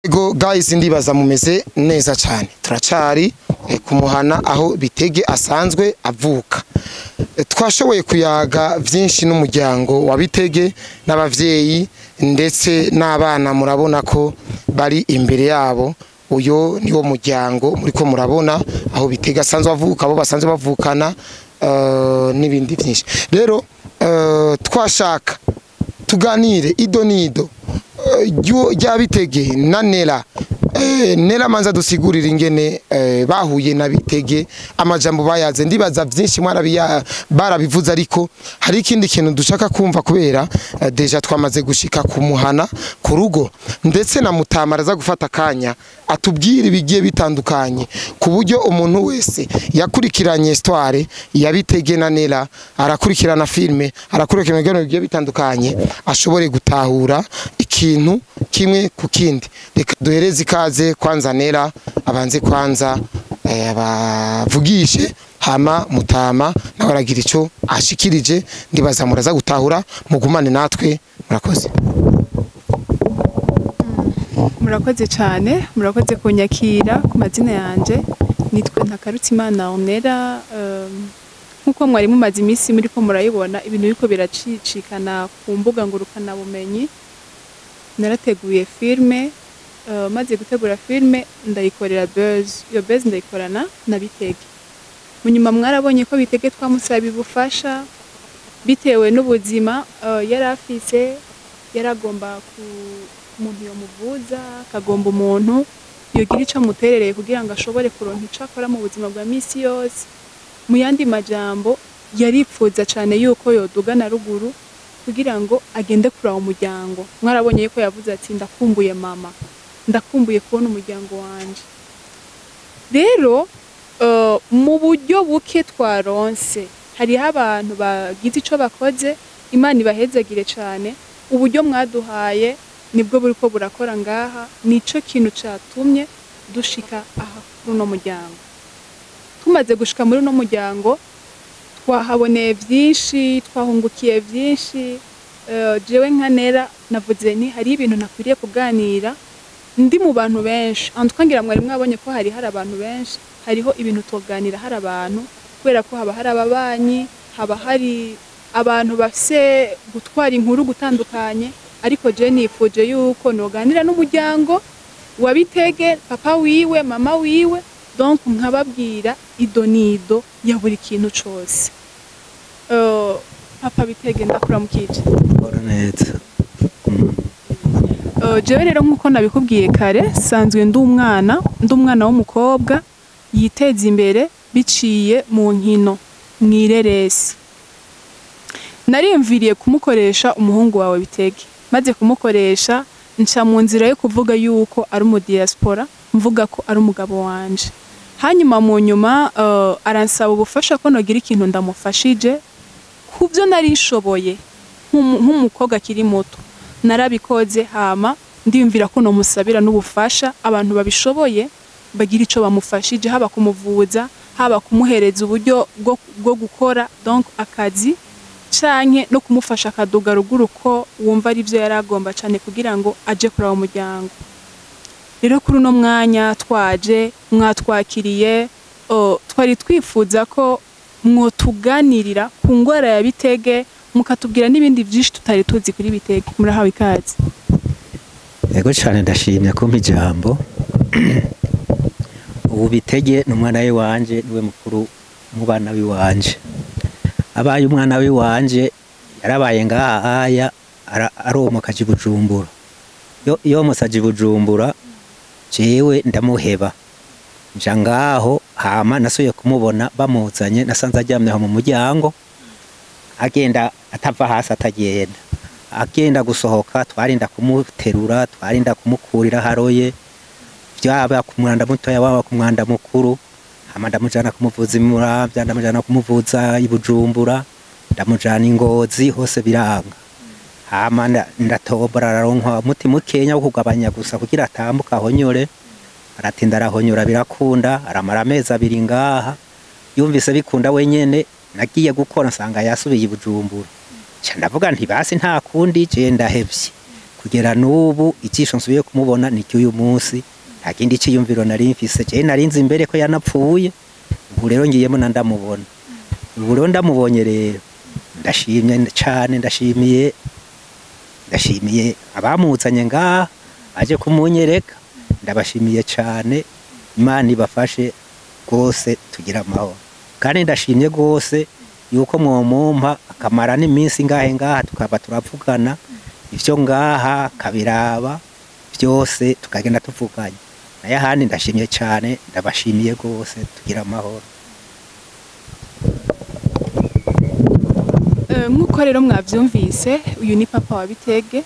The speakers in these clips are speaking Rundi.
Ego guys, ndibaza mumeze neza cyane. Turacari kumuhana aho Bitege asanzwe avuka. Twashoboye kuyaga vyinshi n'umuryango wa Bitege n'abavyeyi ndetse n'abana. Murabona ko bari imbere yabo. Uyo niwo muryango muriko murabona aho Bitege asanzwe avuka, abo basanzwe bavukana n'ibindi byinshi. Rero twashaka tuganire ido nido rya Bitege na Nera. Nera manza dusigurira ingene bahuye na Bitege, amajambo bayaze. Ndibaza byinshi mwarabiya barabivuze, ariko hari ikindi kintu dushaka kumva kubera déjà twamaze gushika kumuhana ku rugo, ndetse na Mutama araza gufata akanya atubwira ibigiye bitandukanye, ku buryo umuntu wese yakurikiranye histoire ya Bitege na Nera, arakurikirana filme, arakurikirana ibiganiro bigiye bitandukanye, ashobore gutahura ikintu kimwe ku kindi. Reka duhereze ikaze kwanza Nera, abanze kwanza abavugishe, hama Mutama nawe aragira ico ashikirije. Ndibaza muraza gutahura, mugumane natwe. Murakoze. Murakoze cyane, murakoze kunyakira. Ku mazina yanje nitwa Ntakarutimana Onera. Nk'uko mwari mumaze iminsi muriko murayibona ibintu biriko biracicikana ku mbuga ngurukanabumenyi, narateguye filme. Maze gutegura filme ndayikorera buzz. Iyo buzz ndayikorana na Bitege. Mu nyuma mwarabonye ko Bitege twamusaba ubufasha bitewe n'ubuzima yari afise. Yaragomba ku umuntu yomuvuza, akagomba umuntu yogira ico amuterereye kugira ngo ashobore kuronka ico akora mu buzima bwa misi yose. Mu yandi majambo, yaripfuza cane yuko yoduga na ruguru kugira ngo agende kuraba umuryango. Mwarabonye yuko yavuze ati: "Ndakumbuye mama, ndakumbuye kubona umuryango wanje." Rero mu buryo buke twaronse, hariho abantu bagize ico bakoze, Imana ibahezagire cane. Uburyo mwaduhaye nibwo buriko burakora ngaha, nico kintu catumye dushika aha kuri uno muryango. Tumaze gushika muri uno muryango twahaboneye vyinshi, twahungukiye vyinshi. Jewe nka Nera navuze nti hari ibintu nakwiriye kuganira ndi mu bantu benshi. En tout cas, ngira mwari mwabonye ko hari abantu benshi. Hariho ibintu tuganira hari abantu, kubera ko haba hari ababanyi, haba hari abantu bafise gutwara inkuru gutandukanye. Ariko je nifuje yuko noganira n'umuryango wa Bitege, papa wiwe, mama wiwe, donc nkababwira ido nido ya buri kintu cose. Papa Bitege, ndakuramukije. Ora neza. Jewe rero nk'uko nabikubwiye kare, sanzwe ndi umwana w'umukobwa yiteza imbere biciye mu nkino mw'ireresi. Nariyumviriye kumukoresha umuhungu wawe Bitege. Maze kumukoresha, nca mu nzira yo kuvuga yuko ari umu diaspora, mvuga ko ari umugabo wanje. Hanyuma mu nyuma aransaba ubufasha ko nogira ikintu ndamufashije ku byo nari nshoboye nk'umukobwa akiri muto. Narabikoze, hama ndiyumvira ko nomusabira n'ubufasha abantu babishoboye bagira ico bamufashije, haba kumuvuza, haba kumuhereza uburyo bwo gukora, donc akazi, canke no kumufasha akaduga ruguru, ko wumva ari byo yari agomba cane kugira ngo aje kuraba umuryango. Rero kuri uno mwanya twaje, mwatwakiriye, twari twifuza ko mwotuganirira ku ngwara ya Bitege, mukatubwira n'ibindi byinshi tutari tuzi kuri Bitege. Murahawe ikaze. Yego cyane, ndashimye kumpa ijambo. Ubu Bitege ni umwana w'iwanje, niwe mukuru mu bana b'iwanje. Abaye umwana w'iwanje, yarabaye ngaha aya aromoka aja i Bujumbura. Yomotse aja i Bujumbura, jewe ndamuheba nja ngaho. Hama nasubiye kumubona bamuzanye, nasanze aryamye aho mu muryango, agenda atava hasi, atagenda, agenda gusohoka twarinda kumuterura, twarinda kumukurira haroye, byaba ku mwanda mutoya, waba ku mwanda mukuru. Hama ndamujana kumuvuza i Muramvya, ndamujana kumuvuza i Bujumbura, ndamujana i Ngozi, hose biranga. Hama ndatombora, araronka umuti mukenya wo kugabanya gusa kugira atambuka ahonyore. Aratinda arahonyora, birakunda, aramara amezi 2 ngaha. Yumvise bikunda wenyene, nagiye gukora nsanga yasubiye i Bujumbura. Nca ndavuga nti basi nta kundi, je ndahevye. Kugera n'ubu ijisho nsubiye kumubona ni cy'uyu munsi, nta kindi cyiyumviro nari mfise. Je nari nzi imbere ko yanapfuye, ubu rero ngiyemo na ndamubona. Ubu rero ndamubonye rero ndashimye cyane, ndashimiye abamuzanye ngaha aje kumunyereka, ndabashimiye cyane. Imana ibafashe rwose tugira amahoro. Kandi ndashimye rwose yuko mwomumpa akamara n'iminsi ngahe ngaha tukaba turavugana ivyo ngaha kabiraba byose tukagenda tuvuganye. Naye ahandi ndashimye cyane, ndabashimiye rwose, tugira amahoro. Nk'uko rero mwavyumvise, uyu ni papa wa Bitege.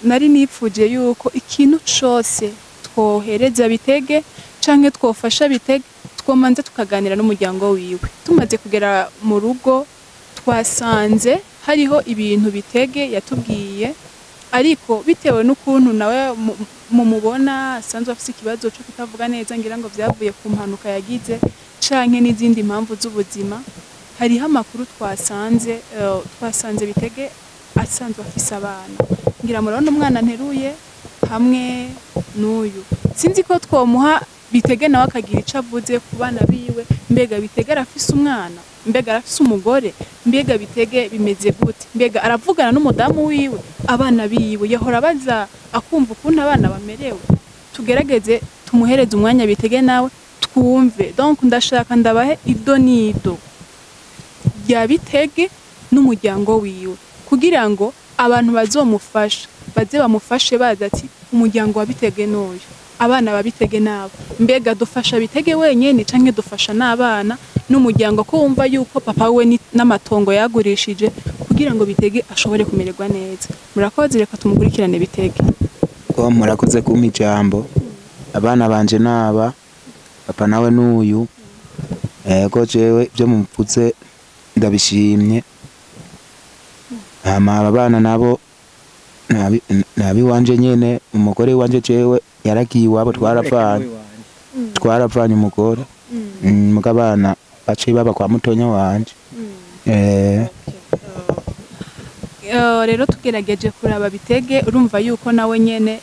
Nari nipfuje yuko ikintu cose twohereza Bitege canke twofasha Bitege twomanze tukaganira n'umuryango wiwe. Tumaze kugera mu rugo twasanze hariho ibintu Bitege yatubwiye, ariko bitewe n'ukuntu nawe mumubona asanzwe afise ikibazo cyo kutavuga neza, ngira ngo vyavuye ku mpanuka yagize canke n'izindi mpamvu z'ubuzima. Hariho amakuru twasanze Bitege asanzwe afise abana. Ngira murabona umwana nteruye hamwe n'uyu. Sinzi ko twomuha Bitege nawe akagira ico avuze ku bana biwe. Mbega Bitege arafise umwana? Mbega arafise umugore? Mbega Bitege bimeze gute? Mbega aravugana n'umudamu wiwe? Abana biwe yahora abaza akumva ukuntu abana bamerewe? Tugerageze tumuhereze umwanya Bitege nawe twumve. Donc ndashaka ndabahe ido n'ido rya Bitege n'umuryango wiwe, kugira ngo abantu bazomufasha baze bamufashe bazi ati umuryango wa Bitege n'uyu, abana ba Bitege nabo. Mbega dufasha Bitege wenyene canke dufasha n'abana n'umuryango, ko wumva yuko papa we n'amatongo yagurishije kugira ngo Bitege ashobore kumererwa neza. Murakoze, reka tumukurikirane Bitege. Ko murakoze kumpa ijambo. Abana banje naba, papa nawe n'uyu. Ego jewe ibyo mumvuze ndabishimye. Hama aba bana nabo nabi wanje nyene, umugore wanje jewe yaragiye iwabo, twarapfanye umugore. Mugabana baciye baba kwa mutonya wanje. Rero tugerageje kuraba Bitege, urumva yuko nawe nyene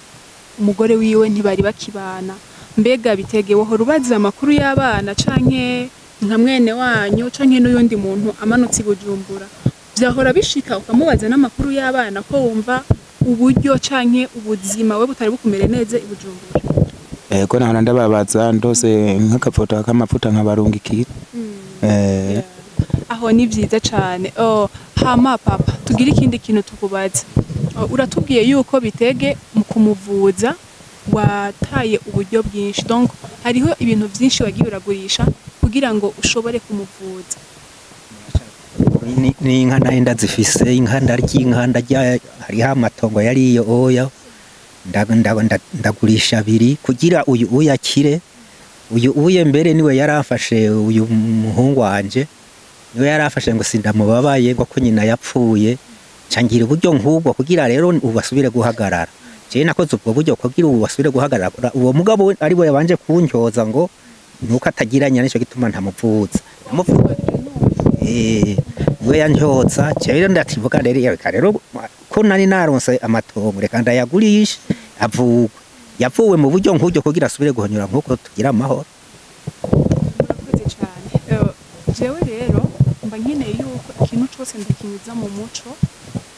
umugore wiwe ntibari bakibana. Mbega Bitege wohora ubaza amakuru y'abana canke nka mwene wanyu canke n'uyundi muntu amanutse i Bujumbura, vyahora bishika ukamubaza n'amakuru y'abana ko wumva uburyo canke ubuzima we butari bukumere neza i Bujumbura? Ego nahora ndababaza ndose nk'akafoto k'amavuta nkabarungikira. Aho ni vyiza cane. Hama papa, tugira ikindi kintu tukubaza. Uratubwiye yuko Bitege mu kumuvuza wataye uburyo bwinshi, donc hariho ibintu vyinshi wagiye uragurisha kugira ngo ushobore kumuvuza. Ni inka nayo ndazifise, inka ndarya, inka ndarya, hariho amatongo yariyo oya ndagurisha abiri kugira uyu uyakire. Uyu uye mbere niwe yarafashe, uyu muhungu wanje niwe yarafashe ngo sindamubabaye ngo ko nyina yapfuye, cangira uburyo nk'ubwo kugira rero ubasubire guhagarara. Je nakoze ubwo buryo kugira ubasubire guhagarara. Uwo mugabo ari we yabanje kuntyoza ngo nuko atagiranya, nico gituma ntamuvuza. Niwe yantyoza, je ndativuga rero reka rero ko nari naronse amatongo reka ndayagurisha avugwe. Yavuwe mu buryo nk'ubwo kugira asubire guhonyora nkuko tugira amahoro. Murakoze cyane. Jewe rero mba nkeneye yuko ikintu cose ndakinyuza mu muco,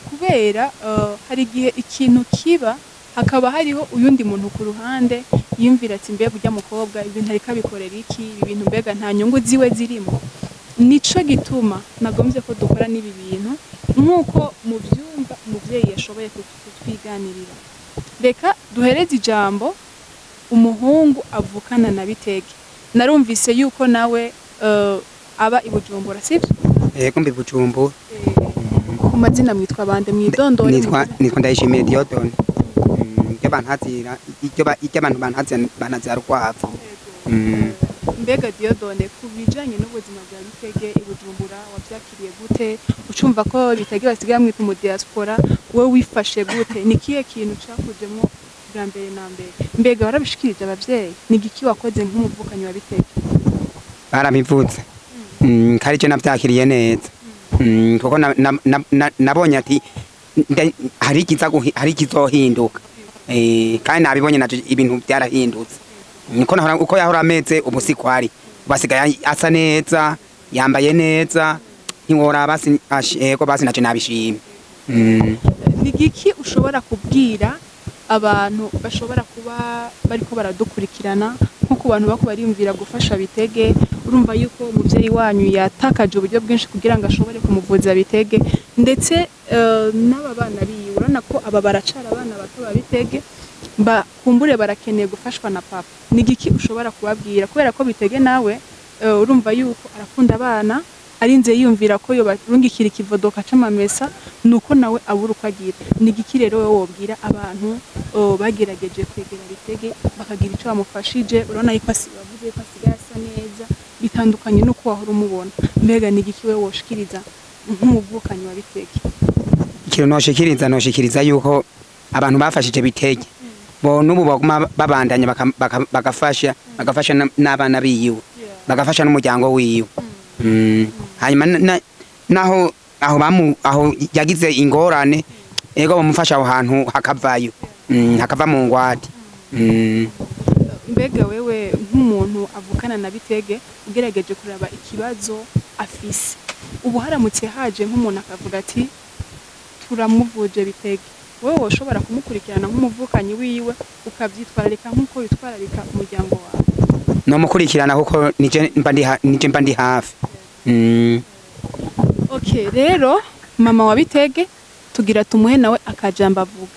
kubera hari igihe ikintu kiba hakaba hariho uyundi muntu ku ruhande yumvira ati mbega ujya mukobwa ibintu ariko abikorera iki, ibi bintu mbega nta nyungu ziwe zirimo. Nico gituma nagombye ko dukora n'ibi bintu nk'uko muvyumva umuvyeyi yashoboye kutwiganirira. Reka duhereze ijambo umuhungu avukana na Bitege. Narumvise yuko nawe aba i Bujumbura, sivyo? Yego mbi Bujumbura. Ku mazina mwitwa bande mwidondore? Nitwa Ndayishimiye Diodone. Ibyo abantu bantazira rukwavu. Mbega Diodone, ku bijanye n'ubuzima bwa Bitege i Bujumbura wavyakiriye gute? Ucumva ko Bitege basigaye mwita mu diaspora, wowe wifashe gute? Ni kihe kintu cakujemwo bwa mbere na mbere? Mbega warabishikirije abavyeyi? Ni igiki wakoze nk'umuvukanyi wa Bitege? Barabivutse. Kari je navyakiriye neza. Kuko nabonye ati Hari ikiza hari ikizohinduka. Kandi nabibonye naje ibintu byarahindutse. Niko nahora uko yahora ameze ubu si kwari. Basigaye asa neza, yambaye neza, ntiwora basi yego basi naje nabishimye. Ni giki ushobora kubwira abantu bashobora kuba bariko baradukurikirana, nko ku bantu bako bariyumvira gufasha Bitege? Urumva yuko umuvyeyi wanyu yatakaje uburyo bwinshi kugira ngo ashobore kumuvuza Bitege, ndetse n'aba bana biwe urabona ko aba baracara abana bato ba Bitege, bakumbure barakeneye gufashwa na papa. Ni giki ushobora kubabwira? Kubera ko Bitege nawe urumva yuko arakunda abana, arinze yiyumvira ko yo barungikira ikivodoka c'amamesa, nuko nawe abura uko agira. Ni giki rero wowe wobwira abantu bagerageje kwegera Bitege bakagira ico bamufashije? Urabona yuko bavuze yuko asigaye asa neza bitandukanye nuko wahora umubona. Mbega ni giki wewe woshikiriza nk'umuvukanyi wa Bitege? Ikintu noshikiriza yuko abantu bafashije Bitege bo n'ubu baguma babandanya bagafasha n'abana biwe, bagafasha n'umuryango wiwe. Hanyuma naho aho aho yagize ingorane ego bamufasha aho hantu hakavayo, hakava mu ngwate. Mbega wewe nk'umuntu avukana na Bitege, ugerageje kuraba ikibazo afise, ubu haramutse haje nk'umuntu akavuga ati turamuvuje Bitege, wewe woshobora kumukurikirana nk'umuvukanyi wiwe ukavyitwararika nk'uko witwararika umuryango wawe? Nomukurikirana kuko nije mba ndi hafi. Okay, rero mama wa Bitege tugira tumuhe nawe akajamba avuga.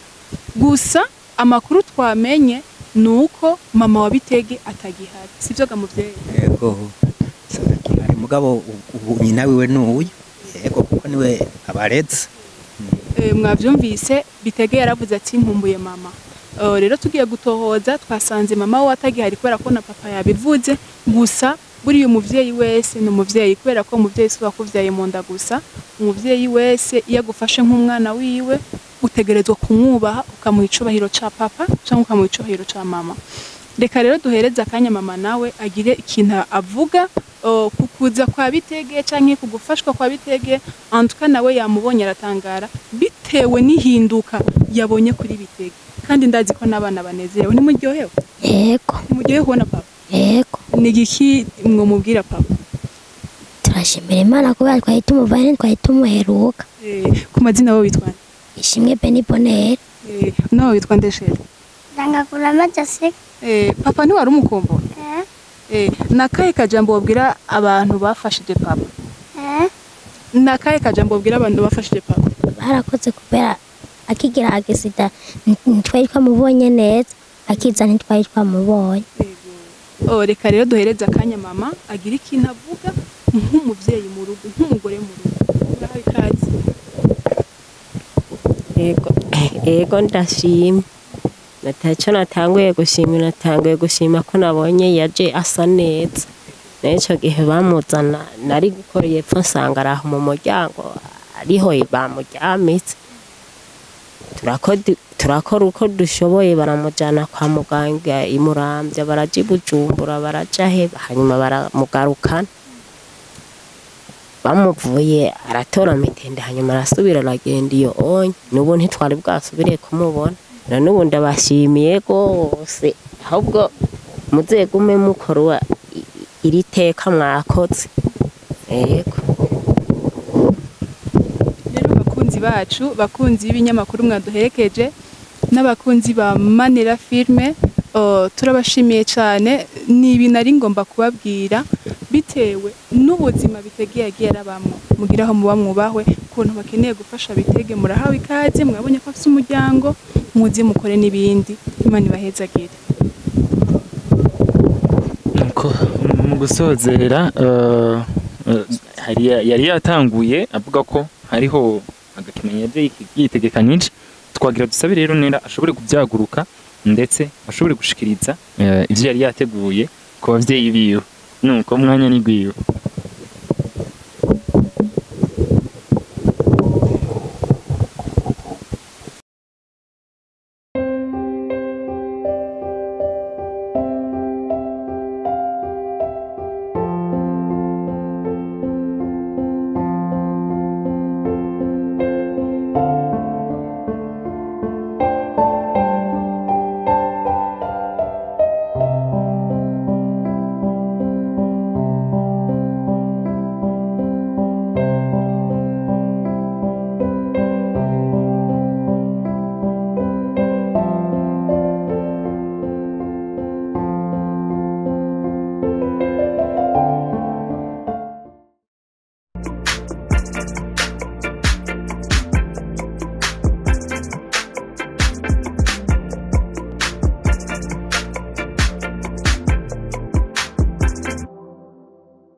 Gusa amakuru twamenye nuko mama wa Bitege atagihari, sivyo ga muvyeyi? Yego, ari mugabo ubu nyina wiwe nuyu, yego kuko niwe abareze. Mwavyumvise Bitege yaravuze ati nkumbuye mama. Rero tugiye gutohoza twasanze mama we atagihari kubera ko na papa yabivuze. Gusa buriya umuvyeyi wese ni umuvyeyi, kubera ko umuvyeyi si wakuvyaye mu nda gusa, umuvyeyi wese iyo agufashe nk'umwana wiwe utegerezwa kumwubaha, ukamuha icubahiro ca papa canke ukamuha icubahiro ca mama. Reka rero duhereze akanya mama nawe agire ikintu avuga kukuza kwa Bitege canke kugufashwa kwa Bitege. Antuka nawe yamubonye aratangara bitewe n'ihinduka yabonye kuri Bitege, kandi ndazi ko n'abana banezerewe. Nimuryohewe? Yego. Nimuryohewe kubona papa? Yego. Ni giki mwomubwira papa? Turashimira Imana kubera twari tumuvanye, twari tumuheruka. Ku mazina wowe witwa nde? Ishimwe Beni Bonheur. Nawe witwa nde Sheri? Ndangakurama Jessica. Papa ntiwari umukumbura? Nakahe kajambo wobwira abantu bafashije papa? Nakahe kajambo wobwira abantu bafashije papa? Barakoze kubera akigira agisida ntitwari twamubonye neza, akiza ntitwari twamubonye. Reka rero duhereze akanya mama agira ikintu avuga nk'umuvyeyi mu rugo, nk'umugore mu rugo. Urahawe ikaze. Yego ndashima. Nataco natanguye gushima, natanguye gushima ko nabonye yaje asa neza. N'icyo gihe bamuzana nari gukora yepfo nsanga araho mu muryango ariho bamuryamitse. Turakora uko dushoboye, baramujyana kwa muganga i Muramvya, baraja i Bujumbura, baraja he, hanyuma baramugarukana. Bamuvuye aratora mitende, hanyuma arasubira aragenda iyo onye. N'ubu ntitwari bwasubire kumubona. Na n'ubu ndabashimiye rwose, ahubwo muzegume mukora iri teka mwakoze. Yego. Rero bakunzi bacu, bakunzi b'ibinyamakuru mwaduherekeje, n'abakunzi ba Manera Filme, turabashimiye cyane. Ni ibintu ari ngomba kubabwira bitewe n'ubuzima Bitege yagiye arabamwo. Mugiraho muba mwubahwe, ukuntu bakeneye gufasha Bitege murahawe ikaze, mwabonye ko afise umuryango, muze mukore n'ibindi. Imana ibahezagire. Mu gusozera yari yatanguye avuga ko hariho agakimenyetso yitegekanije, twagira dusabe rero nera ashobore kubyaguruka ndetse ashobore gushikiriza ivyo yari yateguye ku bavyeyi biwe. Nuko umwanya ni gwiwe.